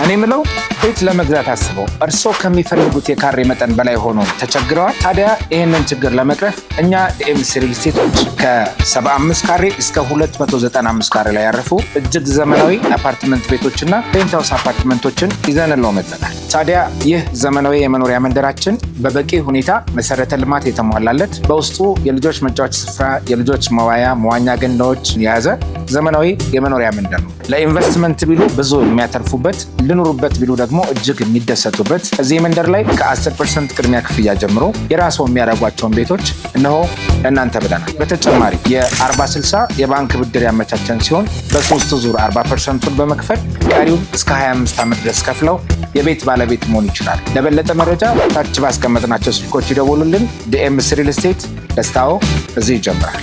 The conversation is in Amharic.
እኔ ምለው፣ ቤት ለመግዛት አስበው እርስዎ ከሚፈልጉት የካሬ መጠን በላይ ሆኖ ተቸግረዋል? ታዲያ ይህንን ችግር ለመቅረፍ እኛ ዲኤምሲ ሪል ስቴቶች ከ75 ካሬ እስከ 295 ካሬ ላይ ያረፉ እጅግ ዘመናዊ አፓርትመንት ቤቶችና penthouse አፓርትመንቶችን ይዘንልዎ መጥተናል። ታዲያ ይህ ዘመናዊ የመኖሪያ መንደራችን በበቂ ሁኔታ መሰረተ ልማት የተሟላለት፣ በውስጡ የልጆች መጫወቻ ስፍራ፣ የልጆች መዋያ፣ መዋኛ ገንዳዎች የያዘ ዘመናዊ የመኖሪያ መንደር ነው። ለኢንቨስትመንት ቢሉ ብዙ የሚያተርፉበት፣ ልኑሩበት ቢሉ ደግሞ እጅግ የሚደሰቱበት እዚህ መንደር ላይ ከ10% ቅድሚያ ክፍያ ጀምሮ የራስዎ የሚያደርጓቸውን ቤቶች እነሆ ለእናንተ ብለናል። በተጨማሪ የ40/60 የባንክ ብድር ያመቻቸን ሲሆን በሶስት ዙር 40%ቱን በመክፈል ቀሪውን እስከ 25 ዓመት ድረስ ከፍለው የቤት ባለቤት መሆን ይችላል። ለበለጠ መረጃ ታች ባስቀመጥናቸው ስልኮች ይደውሉልን። ዲኤምሲ ሪል ስቴት፣ ደስታዎ እዚህ ይጀምራል።